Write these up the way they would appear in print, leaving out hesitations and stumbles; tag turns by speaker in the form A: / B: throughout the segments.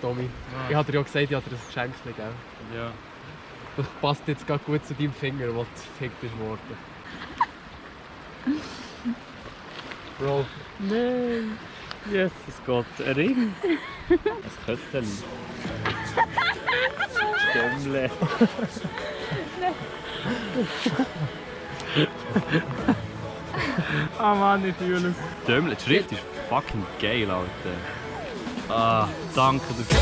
A: Tommy.
B: Ah.
A: Ich habe dir ja gesagt, ich habe dir ein Geschenk gegeben.
B: Ja.
A: Das passt jetzt gerade gut zu deinem Finger, der gefickt ist worden. Bro.
B: Nein. Jesus Gott, ein Ring. Ein Köttel. Dämmle. Ah Mann, ich fühle es. Dämmle, die Schrift ist fucking geil, Alter. Ah, danke dafür.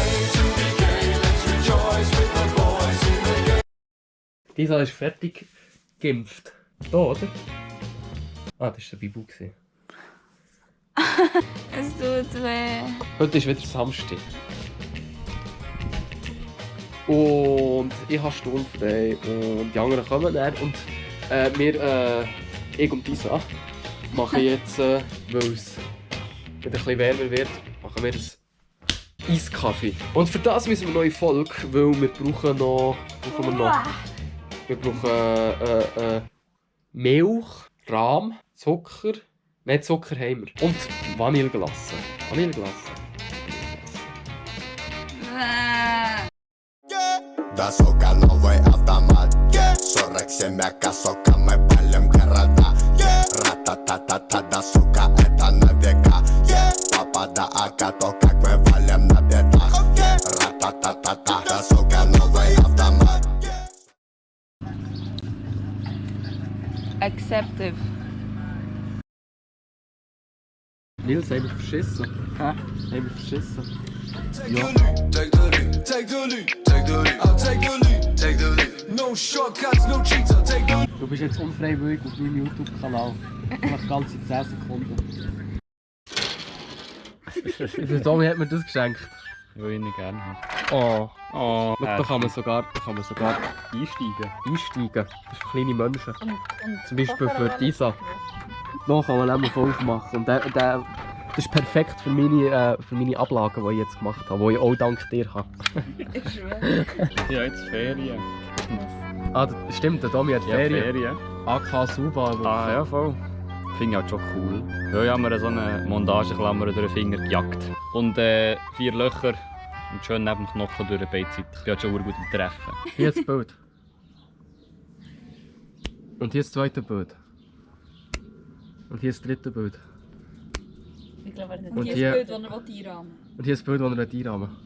A: Dieser ist fertig geimpft. Da, oder? Ah, das war der Bibu.
C: Es tut weh.
A: Heute ist wieder Samstag. Und ich habe sturmfrei und die anderen kommen dann. Und ich und Isa machen jetzt, weil es wieder ein bisschen wärmer wird, machen wir einen Eiskaffee. Und für das müssen wir eine neue Folge, weil wir brauchen wir brauchen Milch, Rahm, Zucker. Nein, Zucker haben wir. Und Vanilleglasse.
D: Да сука новый автомат yeah. 47 сука мы палим города yeah. Ра-та-та-та-та, да сука это на века yeah. Папа да ака, то как мы валим на бедах okay. Ра-та-та-та-та, да сука новый автомат yeah.
C: Acceptive.
A: Nils, haben wir verschissen? Hä? Haben wir verschissen? Ja.
E: Take the lead, take the lead, take the lead. I'll take the lead, take the lead. No shortcuts, no cheats, I'll take the lead.
A: Du bist jetzt unfreiwillig auf meinem YouTube-Kanal. Nach ganze 10 Sekunden. Der Tommy hat mir das geschenkt.
B: Weil ich ihn gerne habe.
A: Oh.
B: Oh,
A: Schau, da kann man sogar
B: einsteigen.
A: einsteigen. Das ist für kleine Menschen.
C: Und
A: Zum Beispiel für Isa. Da kann man nämlich aufmachen. Und das ist perfekt für meine Ablagen, die ich jetzt gemacht habe, die ich auch dank dir habe.
C: Ich schwöre.
B: Ja, jetzt Ferien.
A: Ah, das stimmt, der Tommy hat
B: Ja,
A: Ferien.
B: Ferien.
A: AK Suba.
B: Ah ja, voll. Finde ich halt schon cool. Ja, ich habe mir so eine Montageklammer durch den Finger gejagt. Und 4 Löcher und schön neben dem Knochen durch beide Seiten. Ich bin halt schon gut im Treffen.
A: Hier ist das Bild. Und hier ist das zweite Bild. Und hier ist das dritte Bild.
C: Ich glaube, er hat
A: Und
C: dieses
A: hier-
C: Bild, das er einrahmen will.
A: Und hier ist das Bild, das er einrahmen will.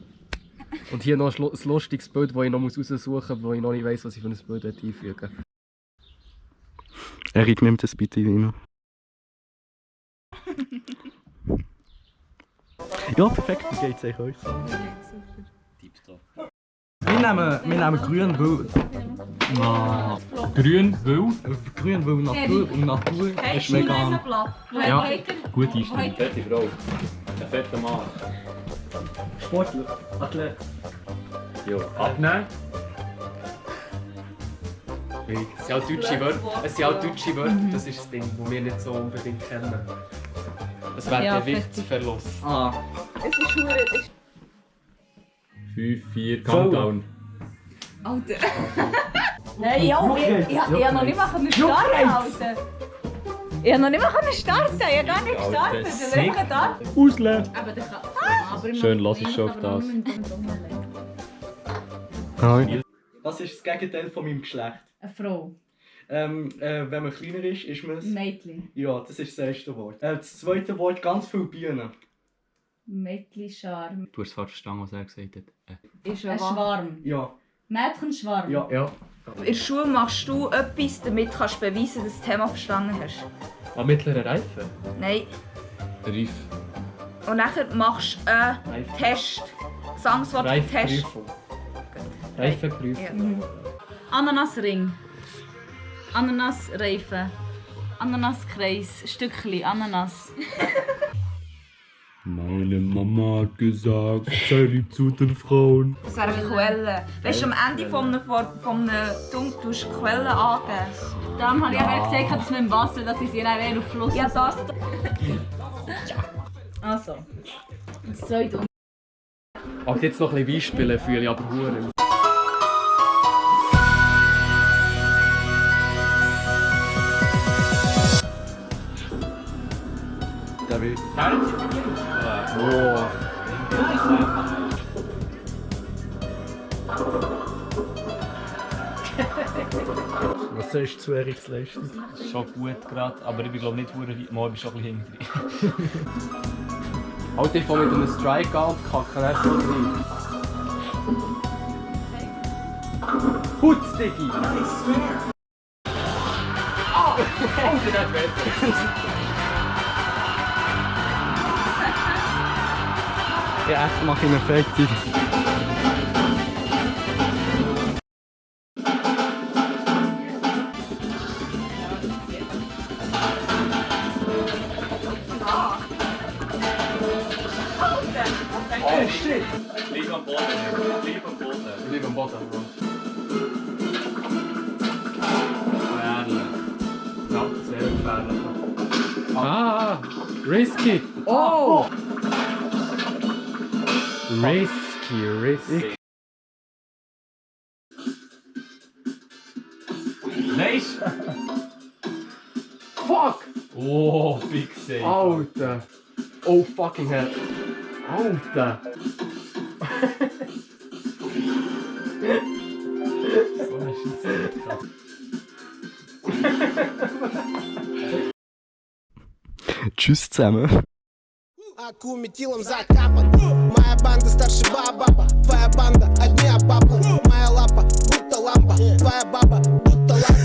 A: Und hier noch ein lustiges Bild, das ich noch raussuchen muss, wo ich noch nicht weiss, was ich für ein Bild einfügen will.
F: Erik, nimm das bitte rein. Ja, perfekt, wie geht's euch aus?
B: Tipptopp.
F: Wir nehmen grün, weil...
B: Grün, weil?
F: Grün, weil Natur und Natur ist vegan.
B: Ja, gut einstellen. Fette Frau. Ein fetter Mann.
F: Sportler, Athlet.
B: Ja, abnehmen.
A: Es sind auch deutsche Wörter, das ist das Ding, das wir nicht so unbedingt kennen. Es wäre
C: Ja,
A: Gewichtsverlust.
F: Ah.
C: Es ist schwer.
B: 5, 4, Countdown.
C: Alter. Nein, ja, ich habe noch nicht mal starten, Alter. Ich habe noch nicht mal starten, ich habe gar nicht gestartet. Ich habe einfach da.
B: Ausleeren.
C: Aber der kann...
B: Schön, lass ich schon auf das.
F: Das ist das Gegenteil von meinem Geschlecht.
C: Eine Frau.
F: Wenn man kleiner ist man es...
C: Mädchen.
F: Ja, das ist das erste Wort. Das zweite Wort, ganz viele Bienen.
C: Mädchen-Charme.
B: Du hast falsch verstanden, was er gesagt hat.
C: Ist ein Schwarm.
F: Ja.
C: Mädchenschwarm.
F: Ja.
A: Ja.
G: In der Schule machst du etwas, damit kannst du beweisen, dass du das Thema verstanden hast.
A: An mittlerer Reife?
G: Nein.
B: Reif.
G: Und nachher machst du einen Test. Gesangswort Test.
A: Reifeprüfung. Reifeprüfung.
G: Ja.
C: Ananasring. Ananasreife. Ananaskreis. Stückchen. Ananas.
B: Meine Mama hat gesagt, sei lieb zu den Frauen.
G: Das wäre eine Quelle. Weißt du, am Ende von einem Dunk tust du Quellen angeben.
C: Darum habe ich auch gesagt, dass mit dem Wasser, dass ich sie dann auf Fluss.
G: Ja, das.
C: Also. Das zweite.
A: Aber jetzt noch ein bisschen Wein spielen, fühle ich aber verdammt.
F: Der will.
A: Oh.
F: Was sagst du zu Eriks Leistung?
B: Schon gut gerade, aber ich bin glaube nicht verdammt mal, ich bin schon ein bisschen hinten.
A: Halt ich mit einem Strike an und kacke erst so rein. Putz, Diggi! Nice! Ah! Oh, der hat besser!
F: Ja, echt mache ich ihn fertig.
A: Oh shit!
B: Bleib am Boden, bleib am Boden.
A: Ich liebe am Boden, Bro.
B: Gefährlich.
A: Ja, sehr gefährlich. Ah! Risky! Oh! Risky.
B: Nice!
A: Fuck!
B: Oh, big save.
A: Alter! Oh fucking hell! Alter!
B: So eine Scheisse.
F: Tschüss zusammen.
H: Аку метилом закапан. Моя банда старше баба. Твоя банда одни обапла. Моя лапа будто лампа. Твоя баба будто лампа.